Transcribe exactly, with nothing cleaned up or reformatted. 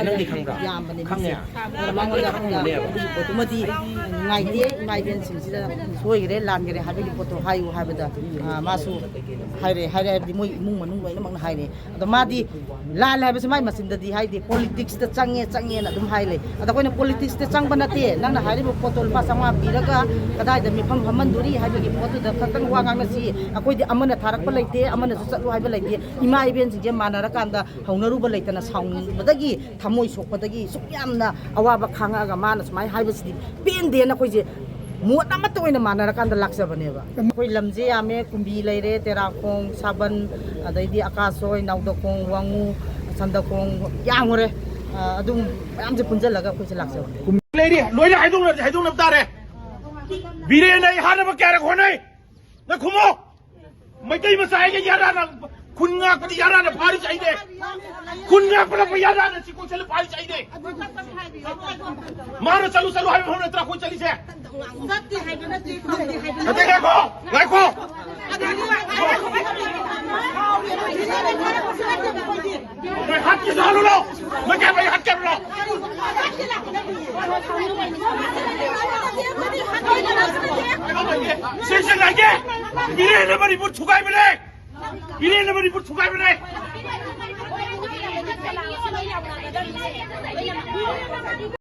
ꯅꯪꯗꯤ ꯈꯪꯕ꯭ꯔꯥ? ꯌꯥꯝꯕꯅꯦ ꯈꯪꯉꯦ꯫ ꯃꯤꯁꯦ꯫ ꯑꯗꯨꯅ ꯃꯉꯣꯟꯗ ꯈꯪꯕꯅꯦꯕ꯫ ꯑꯗꯨꯒꯤ ꯄꯣꯠꯇꯨꯃꯗꯤ ꯅꯨꯡꯉꯥꯏꯇꯦ, ꯏꯃꯥ ꯏꯕꯦꯟꯁꯤꯡꯁꯤꯗ ꯁꯣꯏꯈ꯭ꯔꯦ, ꯂꯥꯟꯈ꯭ꯔꯦ ꯍꯥꯏꯕꯒꯤ ꯄꯣꯠꯇꯣ ꯍꯥꯏꯌꯨ ꯍꯥꯏꯕꯗ, ꯑ, ꯃꯥꯁꯨ ꯍꯥꯏꯔꯦ, ꯍꯥꯏꯔꯦ ꯍꯥꯏꯕꯗꯤ ꯃꯣꯏ ꯏꯃꯨꯡ ꯃꯅꯨꯡ ꯂꯣꯏꯅꯃꯛꯅ ꯍꯥꯏꯔꯦ꯫ ꯑꯗꯣ ꯃꯥꯗꯤ ꯂꯥꯜꯂꯦ ꯍꯥꯏꯕꯁꯦ ꯃꯥꯏ ꯃꯆꯤꯟꯗꯗꯤ ꯍꯥꯏꯗꯦ, ꯄꯣꯂꯤꯇꯤꯛꯁꯇ ꯆꯪꯉꯦ, ꯆꯪꯉꯦꯅ ꯑꯗꯨꯝ ꯍꯥꯏ ꯂꯩ꯫ ꯑꯗꯣ ꯑꯩꯈꯣꯏꯅ ꯄꯣꯂꯤꯇꯤꯛꯁꯇ ꯆꯪꯕ ꯅꯠꯇꯦ, ꯅꯪꯅ ꯍꯥꯏꯔꯤꯕ ꯄꯣꯠꯇꯣ ꯂꯨꯄꯥ ꯆꯥꯝꯃꯉꯥ ꯄꯤꯔꯒ ꯀꯗꯥꯏꯗ ꯃꯤꯐꯝ ꯐꯝꯍꯟꯗꯣꯔꯤ ꯍꯥꯏꯕꯒꯤ ꯄꯣꯠꯇꯨꯗ ꯈꯛꯇꯪ ꯋꯥ ꯉꯥꯡꯅꯁꯤ꯫ ꯑꯩꯈꯣꯏꯗꯤ ꯑꯃꯅ ꯊꯥꯔꯛꯄ ꯂꯩꯇꯦ, ꯑꯃꯅꯁꯨ ꯆꯠꯂꯨ ꯍꯥꯏꯕ ꯂꯩꯇꯦ꯫ ꯏꯃꯥ ꯏꯕꯦꯟꯁꯤꯡꯁꯦ ꯃꯥꯟꯅꯔꯀꯥꯟꯗ ꯍꯧꯅꯔꯨꯕ ꯂꯩꯇꯅ ꯁꯥꯎꯅꯤꯡꯕꯗꯒꯤ ꯊꯃꯣꯏ ꯁꯣꯛꯄꯗꯒꯤ ꯁꯨꯛ ꯌꯥꯝꯅ ꯑꯋꯥꯕ ꯈꯥꯡꯉꯛꯑꯒ ꯃꯥꯅ ꯁꯨꯃꯥꯏꯅ ꯍꯥꯏꯕꯁꯤꯗꯤ ꯄꯦꯟꯗꯦꯅ ꯑꯩꯈꯣꯏꯁꯦ ꯃꯣꯠ ꯑꯃꯠꯇ ꯑꯣꯏꯅ ꯃꯥꯟꯅꯔꯀꯥꯟꯗ ꯂꯥꯛꯆꯕꯅꯦꯕ꯫ ꯑꯩꯈꯣꯏ ꯂꯝꯁꯦ ꯌꯥꯝꯃꯦ, ꯀꯨꯝꯕꯤ ꯂꯩꯔꯦ, ꯇꯦꯔꯥꯈꯣꯡ, ꯁꯥꯕꯟ, ꯑꯗꯩꯗꯤ ꯑꯀꯥꯁꯣꯏ, ꯅꯥꯎꯗꯈꯣꯡ, ꯋꯥꯉꯨ, ꯁꯟꯗꯈꯣꯡ, ꯌꯥꯝꯈ꯭ꯔꯦ꯫ ꯑ, ꯑꯗꯨꯝ ꯃꯌꯥꯝꯁꯦ ꯄꯨꯟꯁꯤꯜꯂꯒ ꯑꯩꯈꯣꯏꯁꯦ ꯂꯥꯛꯆꯕꯅꯦ꯫ ꯂꯩꯔꯤ, ꯂꯣꯏꯅ ꯍꯥꯏꯗꯣꯛꯅ-, ꯍꯥꯏꯗꯣꯛꯅꯕ ꯇꯥꯔꯦ꯫ ꯕꯤꯔꯦꯟ ꯑꯩ ꯍꯥꯠꯅꯕ ꯀꯌꯥꯔꯛ ꯍꯣꯠꯅꯩ? ꯅꯪ ꯈꯨꯝꯃꯣ꯫ ꯃꯩꯇꯩ ꯃꯆꯥ ꯑꯩꯒ ꯌꯥꯔꯥꯅ ꯈꯨꯟ ꯉꯥꯛꯄꯗꯤ ꯌꯥꯔꯥꯅ ꯐꯥꯔꯤꯁꯦ ꯑꯩꯅꯦ꯫ ꯈꯨꯟ ꯉꯥꯛꯄꯅ ꯌꯥꯔꯥꯅ ꯁꯤ ꯀꯣꯏꯆꯠꯂ ꯐꯥꯔꯤꯁꯦ ꯑꯩꯅꯦ꯫ ꯃꯥꯅ ꯆꯠꯂꯨ ꯆꯠꯂꯨ ꯍꯥꯏꯕ ꯃꯐꯝ ꯅꯠꯇ꯭ꯔꯥ ꯑꯩꯈꯣꯏ ꯆꯠꯂꯤꯁꯦ? ꯅꯠꯇꯦ, ꯉꯥꯏꯈꯣ, ꯉꯥꯏꯈꯣ꯫ ꯅꯣꯏ ꯍꯥꯠꯀꯦꯁꯨ ꯍꯥꯠꯂꯨ ꯂꯥꯎ꯫ ꯅꯣꯏ ꯀꯌꯥꯝ ꯂꯩ ꯍꯥꯠꯀꯦ ꯍꯥꯏꯕ꯭ꯔꯣ? ꯁꯦ, ꯁꯦ, ꯉꯥꯏꯒꯦ꯫ ꯃꯤꯔꯦꯟꯅ ꯃꯅꯤꯄꯨꯔ ꯊꯨꯒꯥꯏꯕꯅꯦ꯫ ꯃꯤꯔꯦꯟꯅ ꯃꯅꯤꯄꯨꯔ ꯊꯨꯒꯥꯏꯕꯅꯦ꯫